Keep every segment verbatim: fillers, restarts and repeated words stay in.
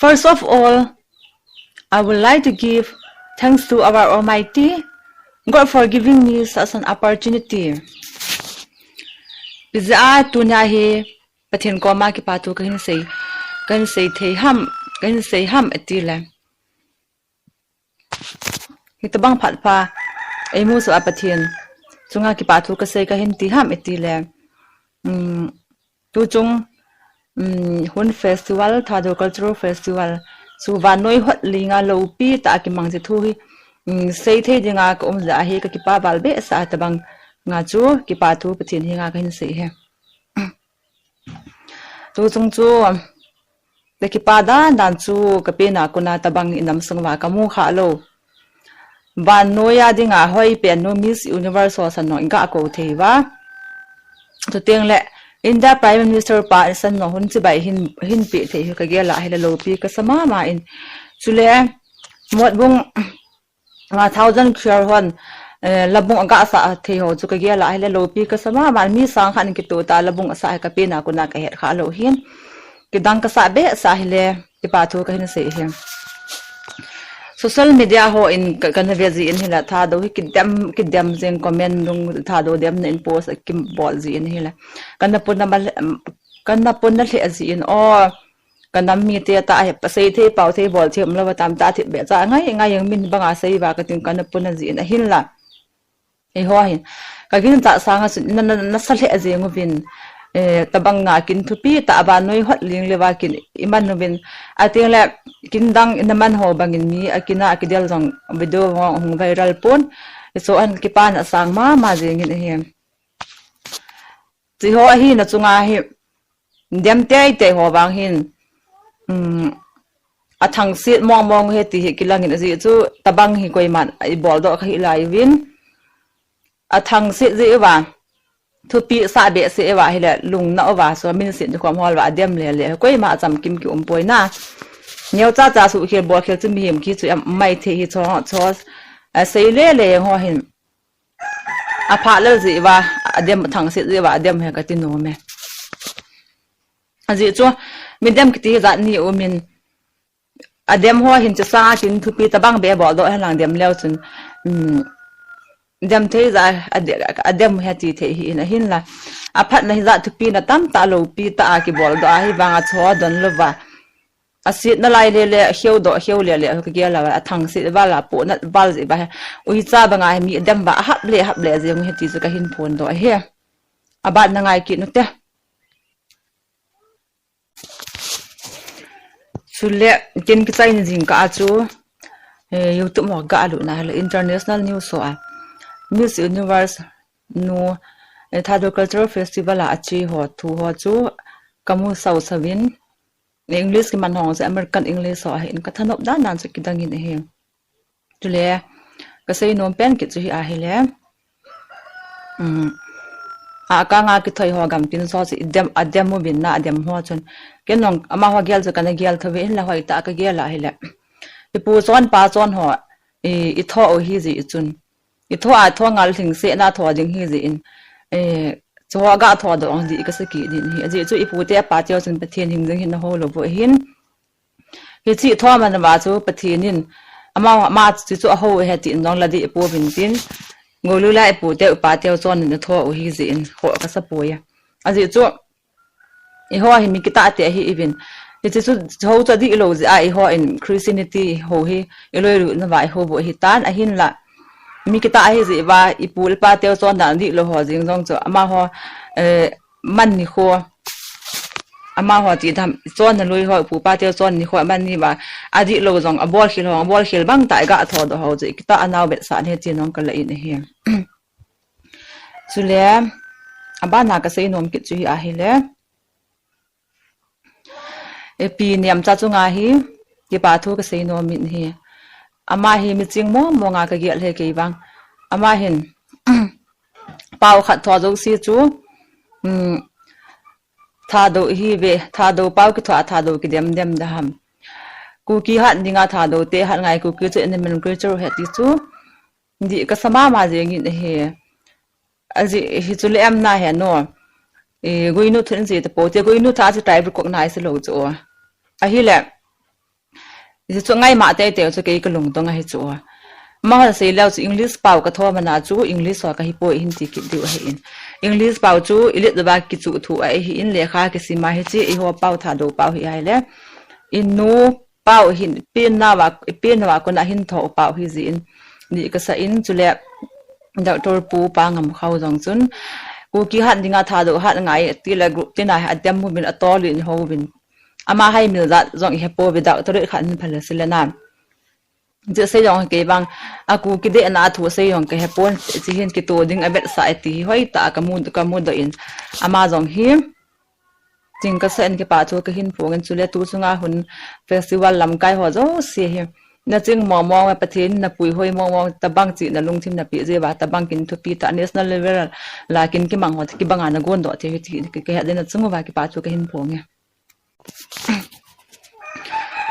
First of all, I would like to give thanks to our Almighty God for giving me such an opportunity. Hijeh a tunia hi Pathen koma kipa thu kahin sei, kahin sei thei ham, kahin sei ham ati le. Hitabang phat pha eimu sah a Pathen chunga kipa thu kasei kahin ti ham ati le. Um, tuchung, um, Hun Festival, Thadou Cultural Festival chu vannoi hot linga loupi tah a kimang chi thu hi, um, sei thei dinga ka um jeh a hi ka kipa val behseh a, tabang nga chu kipa thu Pathen henga kahin sei e. Tuchung chu ka kipa dan dan chu ka pen a kona tabang inam sung uva kamu kha lou. Vannoi a dinga hoi pen nu Miss Universe ho san nong iga kou thei uva. Chuteng le India Prime Minister pa san nong hun chibai hin, hin pe thei hi kagel a hile loupi kasa mama in. Chule Motbung, ah, Thousand Crore hon, eh, labung aga sa thei ho chu kagel a hile loupi kasa mama in, mi sang khat in kitoh tah labung asa hi ka pen a kona kahet kha lou hin. Kidang kasa behseh a hile kipa thu kahin sei hi. Social media ho in ka, kana ve jin hile Thadou hi kidem, kidem jing comment nung Thadou demna in post akibol jin hile. Kana puna mal, kana puna lheh jin o. Ka nam mite tah hi, pasei thei, pao thei, bol thei, umlou va tam tah thipbeh cha, ngai, ngai jeng min banga sei uva kating kana puna jin ahinla. Eiho hin. Ka gin tah sanga chun, na, na, nasa lheh jeng uvin, eh, tabang nga kin thupi tah a vannoi hot ling le uva kin iman uvin. Ateng le, kin dang ina man ho bangin mi, akina, akidel jong video hung viral pon. Iso an kipa na sang mama jeng in ahi. Chi ho ahi na chunga hi, dem tei tei ho vang hin, um, athangsit mong mong hi ti hi kilang in ajeh chu tabang hi koiman ibol doh kha hih lai uvin. Athangsit jeh uva, thupi sa behseh uva hile lungna uva so min sit ni khom hol uva adem le le koima achamkim ki um poi na. Neo cha cha suh khel bol khel chu mihem ki chu em mai thei hi cho, cho, asei le le ho hin. Apha lel jeh uva, adem thangsit jeh uva, adem hi kati nom e. Ajeh chu, midem kiti hi jat ni um in, adem ho hin chu sanga kin thupi tabang beh bol doh hen lang dem leu chun, um, dem thei jeh a, ade-, adem hi ati thei hi in ahinla. Aphatna hi jat thupi na tamtah loupi tah a kibol doh ahi vanga cho don lou va. Asit nalai le le, akheu doh, akheu le le, kagel a, athangsit val a, pohnat val jeh uva hi. Uicha banga hi mi dem uva, ahap le, ahap le, jeng u hi ti chu kahin phon doh ahi. Aban na ngai kit u te. Chule, ken kichai ni jingkah a chu, eh, YouTube mo ga alut na hile, international news ho a. Miss Universe nu, eh, Thadou Cultural Festival a ache ho, thu ho chu, kamu sau sauvin, English kiman ho chu American English ho ahin kathanop dan dan chu kidang in ahi. Chule, kasei nom pen kit chu hi ahile. Um, akanga kithoi ho gamtin so chu idem, adem uvin na adem ho chun. Ken nong amaho gel chu kana gel thou ve in la hoi tah kagel ahile. Ipu chon pa chon ho, i, itho u hi jeh chun. Itho a tho ngal lhingsetna tho ding hi jeh in. Eh, chu ho ga tho doh ding kasa kit in hi. Ajeh chu ipu te apa teu chun Pathen hing jing hin aho lou u ahin. Hiche tho man uva chu Pathen in ama, ama chu chu aho ahi tin jong la dih pouvin tin. Golui lai ipu te upa teu chon in atho u hi jeh in ho kasa poi a. Ajeh chu eiho hi mi kitah te ahi uvin. Hiche chu ho chu adih lou jeh a eiho in Christianity ho hi iloi lut na uva eiho u ahi tan ahinla. Mi kitah ahi jeh uva ipu ipa teu chon dan dih lou ho jeng jong chu amaho, eh, man nikho. Amaho ti dam, chon na lui ho, pu pa teu chon nikho man ni uva. Adih lou jong, abol khel ho, abol khel bang tah, iga tho doh ho, chu ikitah a nau vetsah ni ti nong kala in ahi. Chule, abana kasei nom kit chu hi ahile. Ipi Nemcha chunga hi, kipa thu kasei nom in ahi. Ama hi miching mong mong a kagel ahi kei vang. Ama hin, pao khat tho jouse chu, um, Thadou hi ve, Thadou pao kitho a Thadou kidem dem da ham. Kuki hat dinga Thadou te hat ngai Kuki chu nomenclature he ti chu. Dih kasa mama jeng in ahi. Ajeh hi chu le em na he no. E, Guinu thu in jeh tapou te Guinu tha chu tribe recognize lou chu. Ahile. Hichu ngaima teitei chu kei kalungdong ahi chu. Amahon asei leu chu English pao kathom ana chu English ho kahipoi hin ti kit diu ahin. English pao chu ilet uva kichuh thu ahin, lekha kisima hiche eiho pao Thadou pao hi ahile. Inu pao hin, pen nauva, pen nauva kona hin tho pao hi jin. Ni kasa in chule Doctor Pu Pa Ngamkhao jong chun, Kuki hat dinga Thadou hat ngai tile group tina hi adem uvin atol in houvin. Ama hai mil jat jong ihepouvin doctorate khat hin phalou sile na. Hiche sei jong kei vang, a Kuki dehna thu sei jong kahepon, hiche hin kito ding avetsah e ti hi hoitah a kamu, kamudoh in. Ama jong hi, ching kasa in kipa thu kahin phong in chule tu chunga hun festival lamkai ho jouse hi. Naching mong mong e Pathen, napuihoi mong mong, tabang chihna lungthim napeh jeh uva, tabang kin thupi tah national level a kin kimang ho, kibanga nagondoh thei u hi ti, ki, kihet jeh in nachung uva kipa thu kahin phong e.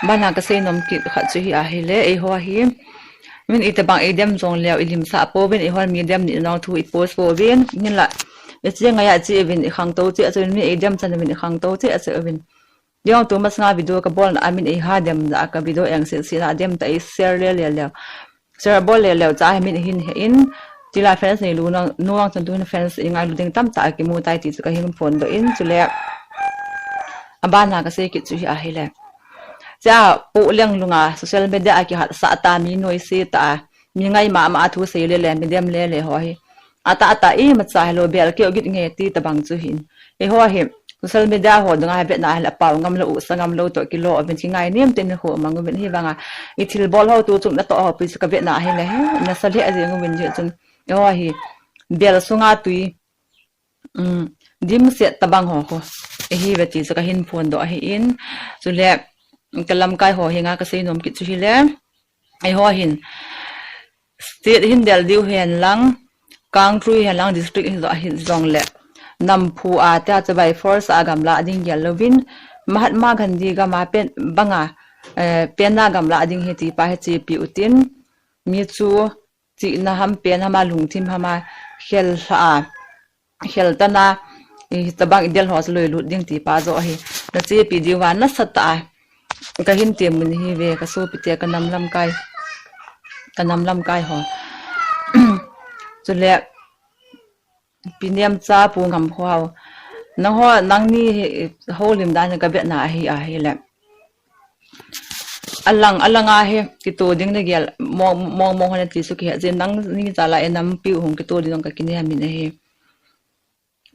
Bana kasei nom kit khat chu hi ahile, eiho hi, min itobang eidem jong leu ilimsah pouvin, eiho mi dem ni nong thu ipost pouvin, hinla, iche ngai a che uvin ikhangtou cheh cheh uvin, mi eidem chan uvin ikhangtou cheh cheh uvin. Jong tu masanga video kabolna a min eiha dem ja ka video eng se se na dem ta ei share le le leu. Share bol le leu cha hi min hin he in. Tila fans neilu nang, nu vang chun tu hin fans ingailu ding tamtah kimu tai ti chu kahin phondoh in chule. Abana kasei kit chu hi ahile. Cha pu leng lunga social media a kihatsah ta mi noise ta. Mi ngai mama a thu sei le le, mi dem le le ho hi. Atah atah imacha hilou bel keu git nge ti tabang chu hin. Eiho hi social media ho dinga hi vetna ahile apao ngam lou, usa ngam lou toh kilou uvin kingainem tah in khu mang uvin hi vanga. Ithilbol ho tu chung natoh ho pi chu kavetna ahile hi. Nasa lheh jeng uvin jeh chun. Eiho hi bel sunga tui, um, dimset tabang ho khu. Ihi ve ti chu kahin phondoh ahin. Chule kalamkai ho henga kasei nom kit chu hile. Eiho hin, state hin del diu hen lang, country hen lang, district hin jong, hin jong le. Namphu a te a chu by force a gamla ding gel louvin, Mahatma Gandhi gam a pen, banga, eh, penna gamla ding hi ti pa hi chepi utin, mi chu chihna ham pen ham a lungthim ham a khel lha a. Khel tana, hitabang idel ho chu loi lut ding ti pa jo ahi. Nachepi diu va nasatah a. Kahin tem mun hi ve, kasopi te kanam lamkai. Kanam lamkai ho. Chule, Pi Nemcha Pu Ngamkhao. Nangho, nangni hi, houlim dan hi kavetna ahi, ahile. Alang, alanga hi, kito ding nagel, mong, mong, mong hona ti chu kihe jin nangni chala e nampi u hung kito ding jong kakinem in ahi.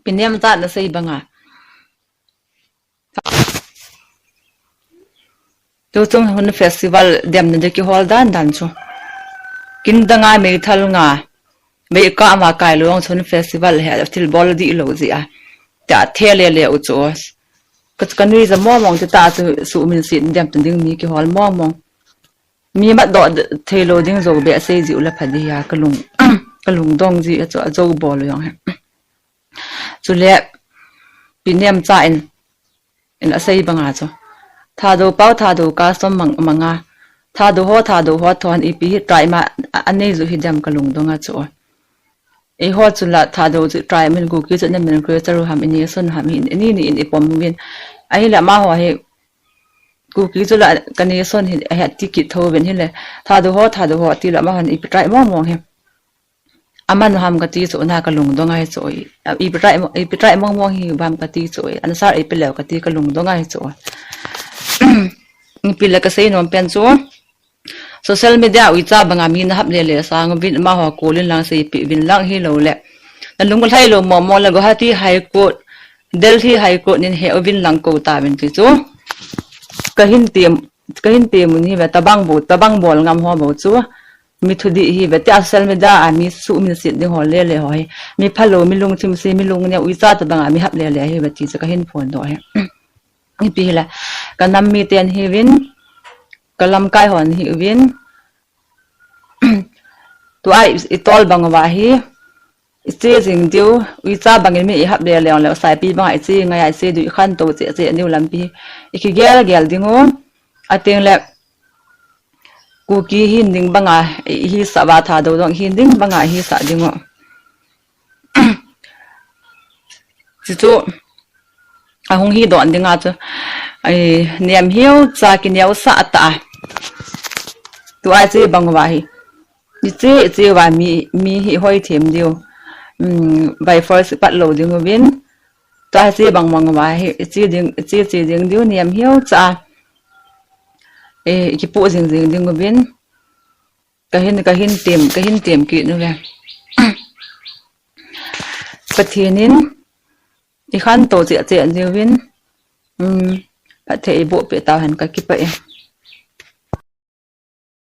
Pi Nemcha nasei banga. Tu chung hun festival demna ding kihol dan dan chu. Kin danga meithal nga. Veikah ma kailou chung festival hi thilbol dih lou jeh a. Tia the le le u chu. Ka, kanui ja mong mong ti ta chu suhminset dem tu ding mi kihol mong mong. Mi matdoh theilou ding jou behseh jiu le pha ding a kalung, kalungdong ji a chu ajou bol u jong hi. Chule, Pi Nemcha in, in asei banga chu. Thadou pao, Thadou custom mang, manga. Thadou ho, Thadou ho thon ipi hi tribe ma, a, anei ju hi dem kalungdong a chu. Eiho chu la Thadou chu tribe min Kuki chu nomenclature u ham, i nation ham hi, ni ni in ipom uvin. Ahile amaho hi, Kuki chu la ka nation hi, ahet ti kit tho uvin hile. Thadou ho, Thadou ho, ti la amahon ipi tribe mong mong hi. Aman u ham kati chu na kalungdong ahi chu. Ipi tribe, ipi tribe mong mong hi u ham kati chu. Answer ipi leu kati kalungdong ahi chu. Ipi le kasei nom pen chu. Social media uicha banga mi nahap le le sang uvin amaho kolin lang seipeh uvin lang hilou le. Nalung lhai lou mong mong le Guwahati High Court, Delhi High Court nin he uvin lang kou tauvin ti chu. Kahin tem, kahin tem un hi ve tabang bou, tabang bol ngam ho bou chu. Mi thudih hi ve tia social media a mi suhminset ding ho le le ho hi. Mi phalou, mi lungthim se, mi lungneo uicha tabanga mi hap le le hi ve ti chu kahin phondoh hi. Ipi hile, kanam miten hiuvin, kalamkai hon hiuvin, tua i, itol bang uva hi, iche jing diu, uicha bangin mi ihap le le le, saipi banga iche ngai a iche diu, ikhantou cheh cheh diu lampi, ikigel gel ding u, ateng le, Kuki hin ding banga, ihisah uva Thadou jong hin ding banga, ihisah ding u. Chuchu, ahung hi don dinga chu. Ai, nem hiu cha kineosah ta. Tua che bang uva hi, iche che uva mi, mi hi hoi them diu. Um, by force pat lou ding uvin. Tua che bang bang uva hi, iche ding, iche che ding diu niam hiu cha. E, kipu jing jing ding uvin. Kahin, kahin tem, kahin tem kit nu ve. Pathen in, i khantou cheh cheh diuvin, um, phatthei eiboh peh tauhen kakipah e.